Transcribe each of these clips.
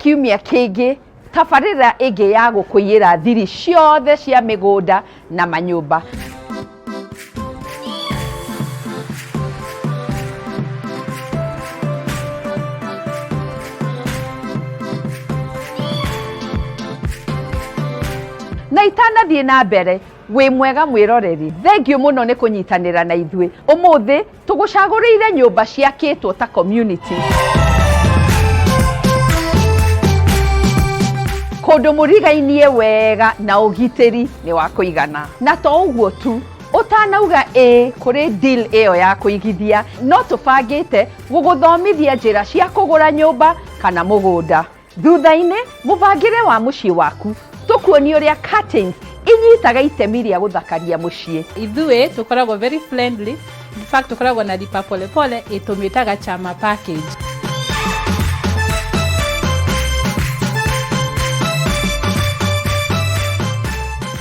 Kiumia kĩngĩ, tabarĩra ĩngĩ ya gũkũiyĩra thiri ciothe cia mĩgũnda na manyũmba. Na itanathiĩ na mbere, wĩ mwega mwĩroreri, thengiũ mũno nĩ kũnyitanĩra na ithuĩ. Ũmũthĩ tũgũcagũrĩire nyũmba ciakĩtwo ta community. Kũndũ mũrigainie wega na ũgitĩri nĩ wa kũigana. Na to ũguo tu, ũtanauga ĩĩ kũrĩ deal ĩyo ya kũigithia, no tũbangĩte gũgũthomithia njĩra cia kũgũra nyũmba kana mũgũnda. Thutha-inĩ, mũbangĩre wa mũciĩ waku, tũkuonie ũrĩa curtains inyitaga itemi rĩa gũthakaria mũciĩ. Ithuĩ tũkoragwo very friendly, in fact tũkoragwo na lipa pole pole ĩ tũmĩtaga chama package.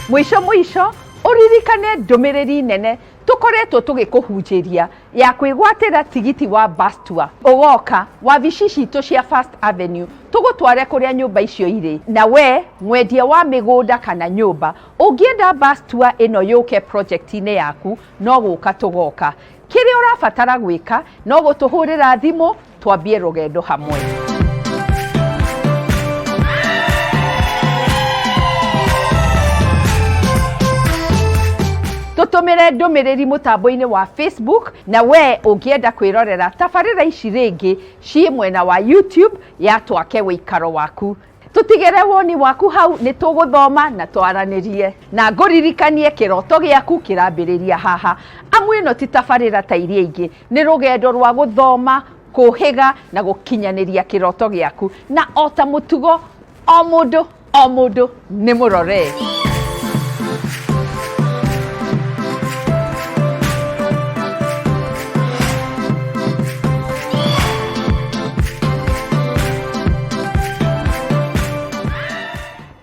Mũico mũico, ũririkane ndũmĩrĩri nene tũkoretwo tũgĩkũhunjĩria ya kwĩgwatĩra tigiti wa bus tour. Ũgoka wabici citũ cia First Avenue tũgũtware kũrĩa nyũmba icio irĩ. Na we mwendia wa mĩgũnda kana nyũmba ũngĩenda bus tour ĩno yũke project-inĩ yaku no gũka tũgoka. Kĩrĩa ũrabatara gwĩka no gũtũhũrĩra thimũ twambie rũgendo hamwe. Tũtũmĩre ndũmĩrĩri mũtambo-inĩ wa Facebook, na we ũngĩenda kwĩrorera tabarĩra ici rĩngĩ ciĩ mwena wa YouTube ya Twake Ũikaro Waku. Tũtigĩre woni waku hau, nĩ tũgũthoma na twaranĩrie. Na ngũririkanie kĩroto gĩaku kĩrambĩrĩria haha. Amu ĩno ti tabarĩra ta iria ingĩ, nĩ rũgendo rwa gũthoma, kũhĩga na gũkinyanĩria kĩroto gĩaku. Na o ta mũtugo, o mũndũ o mũndũ nĩ mũrore.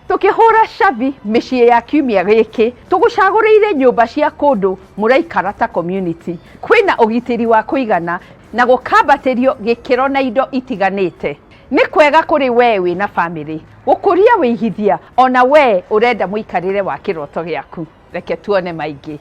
Tũkĩhũra cabi mĩciĩ ya kiumia gĩkĩ, tũgũcagũrĩire nyũmba cia kũndũ mũraikara ta community. Kwĩna ũgitĩri wa kũigana na gũkambatĩrio gĩkĩro na indo itiganĩte. Nĩ kwega kũrĩ wee wĩna famĩlĩ gũkũria wĩigithia, ona wee ũrenda mũikarĩre wa kĩroto gĩaku. Reke tuone maingĩ.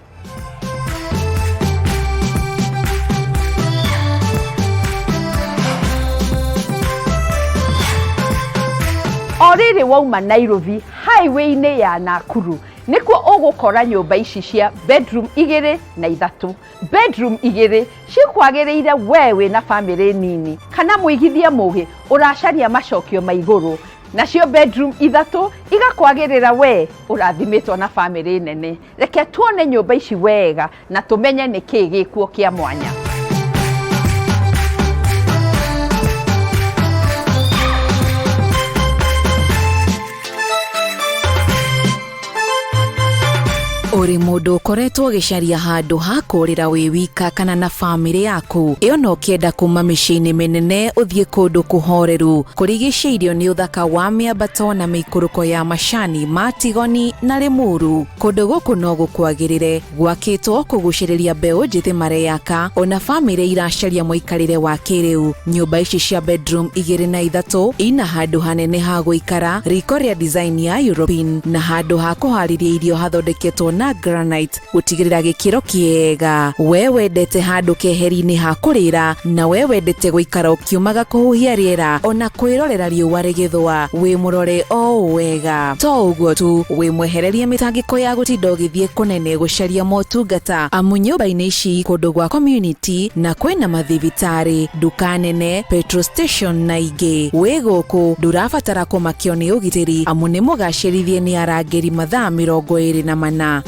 O rĩrĩ wauma Nairobi highway-inĩ ya Nakuru nĩkuo ũgũkora nyũmba ici cia bedroom 2 na 3. Bedroom 2 cikwagĩrĩire wee wĩna famĩlĩ nini kana mũigithia mũgĩ ũracaria macokio ma igũrũ. Nacio bedroom 3 igakwagĩrĩra wee ũrathimĩtwo na famĩlĩ nene. Reke tuone nyũmba ici wega na tũmenye nĩ kĩĩ gĩkuo kĩa mwanya. Ũrĩ mũndũ ũkoretwo ũgĩcaria handũ ha kũũrĩra wĩ wika kana na famĩlĩ yaku? Ĩ ona ũkĩenda kuma mĩciĩ-inĩ mĩnene ũthiĩ kũndũ kũhoreru kũrigicĩirio nĩ ũthaka wa mĩambato na mĩikũrũko ya macani ma Tigoni na Limuru? Kũndũ gũkũ no gũkwagĩrĩre. Gwakĩtwo kũgucĩrĩria mbeũ njĩthĩ mareyaka ona famĩlĩ iracaria mũikarĩre wa kĩrĩu. Nyũmba ici cia bedroom 2 na 3 ina handũ hanene ha gũikara, riko rĩa design ya European na handũ ha kũharĩria irio hathondeketwo na granite gũtigĩrĩra gĩkĩro kĩega. We wendete handũ keheri-inĩ ha kũrĩra na we wendete gũikara ũkiumaga kũhuhia rĩera ona kwĩrorera riũa rĩgĩthũa wĩ mũrore o ũũ wega. To ũguo tu, wĩ mwehererie mĩtangĩko ya gũtinda ũgĩthiĩ kũnene gũcaria motungata amu nyũmba-inĩ ici kũndũ gwa community na kwĩna mathibitarĩ, nduka nene, petrol station na ingĩ. Wĩ gũkũ ndũrabatara kũmakio nĩ ũgitĩri amu nĩ mũgacĩrithie nĩ arangĩri mathaa 24.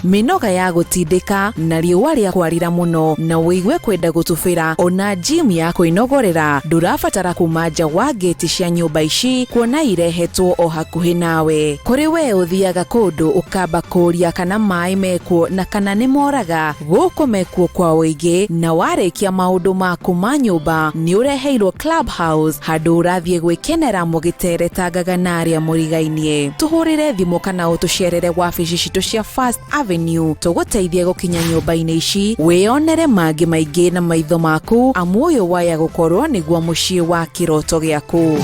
Mĩnoga ya gũtindĩka na riũa rĩa kwarĩra mũno na ũigue kwenda gũtubĩra ona gym ya kwĩnogorera ndũrabatara kuma nja wa ngĩti cia nyũmba ici kuona irehetwo o hakuhĩ nawe. Kũrĩ we ũthiaga kũndũ ũkamba kũũria kana maĩ mekuo na kana nĩ moraga, gũkũ mekuo kwa ũingĩ na warĩkia maũndũ maku ma nyũmba nĩ ũreheirwo club house handũ ũrathiĩ gwĩkenera mũgĩteretangaga na arĩa mũrigainie. Tũhũrĩre thimũ kana ũtũcerere wabici citũ cia First Avenue. Avenue tũgũteithie gũkinya nyũmba-inĩ ici wĩyonere mangĩ maingĩ na maitho maku amu ũyũ waya gũkorwo nĩguo mũciĩ wa kĩroto gĩaku.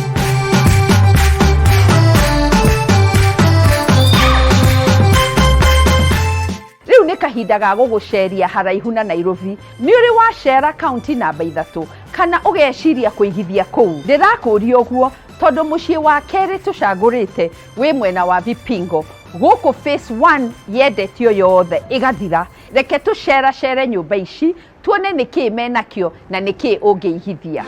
Rĩu nĩ kahinda ga gũgũceria haraihu na Nairobi. Nĩ ũrĩ wacera kaunti namba 3 kana ũgeciria kũigithia kũu? Ndĩrakũria ũguo tondũ mũciĩ wa kerĩ tũcagũrĩte wĩ mwena wa Vipingo. Gũkũ phase 1 yendetio yothe ĩgathira. Reke tũceracere nyũmba ici tuone nĩkĩĩ menakĩo na nĩkĩĩ ũngĩigithia.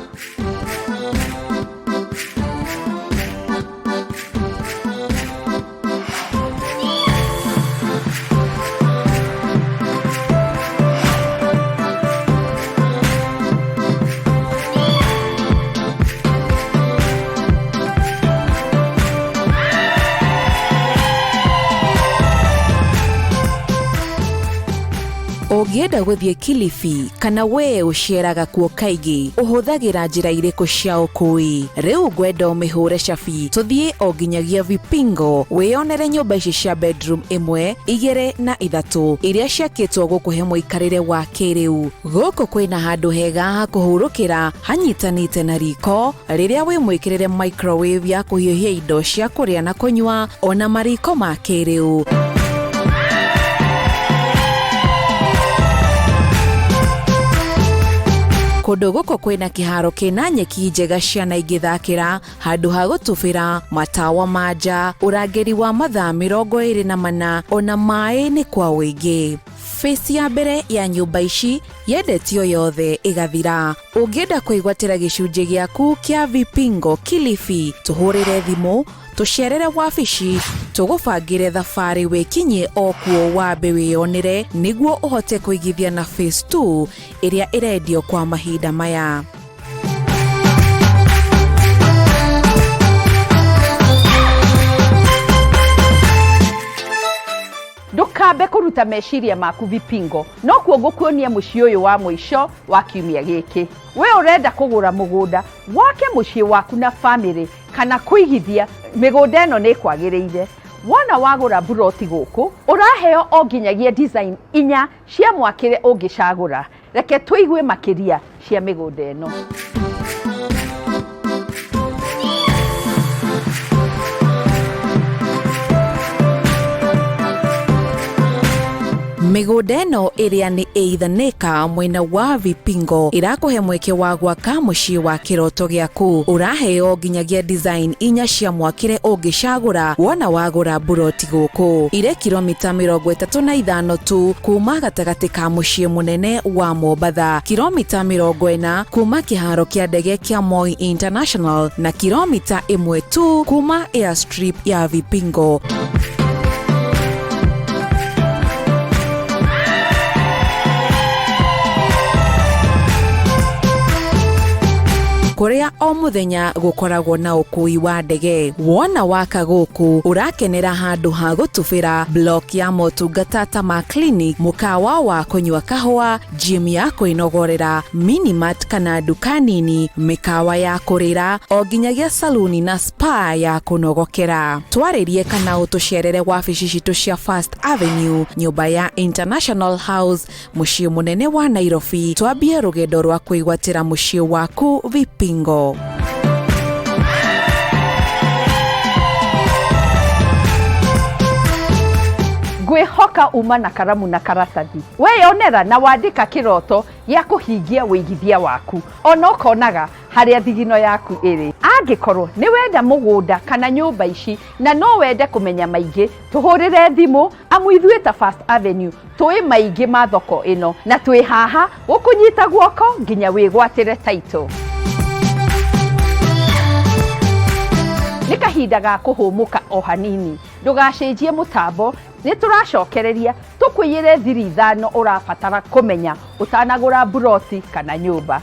Ũngĩenda gũthiĩ Kilifi kana wee ũceeraga kuo kaingĩ, ũhũthagĩra njĩra irĩkũ cia ũkuui? Rĩu ngwenda ũmĩhũre cabi tũthiĩ o nginyagia Vipingo wĩyonere nyũmba ici cia bedroom 1, 2 na 3 iria ciakĩtwo gũkũhe mũikarĩre wa kĩrĩu. Gũkũ kwĩna handũ hega ha kũhurũkĩra hanyitanĩte na riko rĩrĩa wĩ mwĩkĩrĩre microwave ya kũhiũhia indo cia kũrĩa na kũnyua ona mariko ma kĩrĩu. Kũndũ gũkũ kwĩna kĩharo kĩna nyeki njega ciana ingĩthakĩra, handũ ha gũtubĩra, matawa ma nja, ũrangĩri wa mathaa 24 ona maĩ nĩ kwa ũingĩ. Phase ya mbere ya nyũmba ici yendetio yothe ĩgathira. Ũngĩenda kwĩgwatĩra gĩcunjĩ gĩaku kĩa Vipingo Kilifi, tũhũrĩre thimũ, tũcerere wabici, tũgũbangĩre thabarĩ wĩkinyie o kuo wambe wĩyonere nĩguo ũhote kũigithia na phase 2 ĩrĩa ĩrendio kwa mahinda maya. Ndũkambe kũruta meciria maku Vipingo, no kuo ngũkuonia mũciĩ ũyũ wa mũico wa kiumia gĩkĩ. We ũrenda kũgũra mũgũnda wake mũciĩ waku na famĩlĩ kana kũigithia, mĩgũnda ĩno nĩ ĩkwagĩrĩire. Wona wagũra mburoti gũkũ, ũraheo o nginyagia design 4 cia mwakĩre ũngĩcagũra. Reke tũigue makĩria cia mĩgũnda ĩno. Mĩgũnda ĩno ĩrĩa nĩ ĩithanĩka mwena wa Vipingo ĩrakũhe mweke wa gwaka mũciĩ wa kĩroto gĩaku. Ũraheo nginyagia design 4 cia mwakĩre ũngĩcagũra wona wagũra mburoti gũkũ. Irĩ kilomita 35 tu kuma gatagatĩ ka mũciĩ mũnene wa Mombatha, kilomita 40 kuma kĩharo kĩa ndege kĩa Moi International na kilomita 1 tu kuma airstrip ya Vipingo. Kũrĩa o mũthenya gũkoragwo na ũkui wa ndege. Wona waka gũkũ ũrakenera handũ ha gũtubĩra, block ya motungata ta ma clinic, mũkawa wa kũnyua kahũa, gym ya kwĩnogorera, minimart kana nduka nini, mĩkawa ya kũrĩra, o nginyagia saluni na spa ya kũnogokera. Twarĩrie kana ũtũcerere wabici citũ cia First Avenue, nyũmba ya International House, mũciĩ mũnene wa Nairobi. Twambie rũgendo rwa kwĩgwatĩra mũciĩ waku Vipingo. Ngwĩhoka uma na karamu na karatathi. Weyonera na wandĩka kĩroto gĩa kũhingia wĩigithia waku. Ona ũkonaga harĩa thigino yaku ĩrĩ. Angĩkorwo nĩ wenda mũgũnda kana nyũmba ici na no wende kũmenya maingĩ, tũhũrĩre thimũ amu ithuĩ ta First Avenue tũĩ maingĩ ma thoko ĩno na twĩ haha gũkũnyita guoko nginya wĩgwatĩre title. Nĩ kahinda ga kũhũmũka o hanini, ndũgacenjie mũtambo, nĩ tũracokereria tũkũiyĩre thiri 5 ũrabatara kũmenya ũtanagũra mburoti kana nyũmba.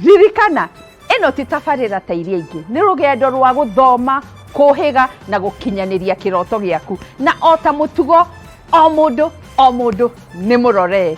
Ririkana, ĩno ti tabarĩra ta iria ingĩ, nĩ rũgendo rwa gũthoma, kũhĩga na gũkinyanĩria kĩroto gĩaku. Na o ta mũtugo, o mũndũ o mũndũ nĩ mũrore.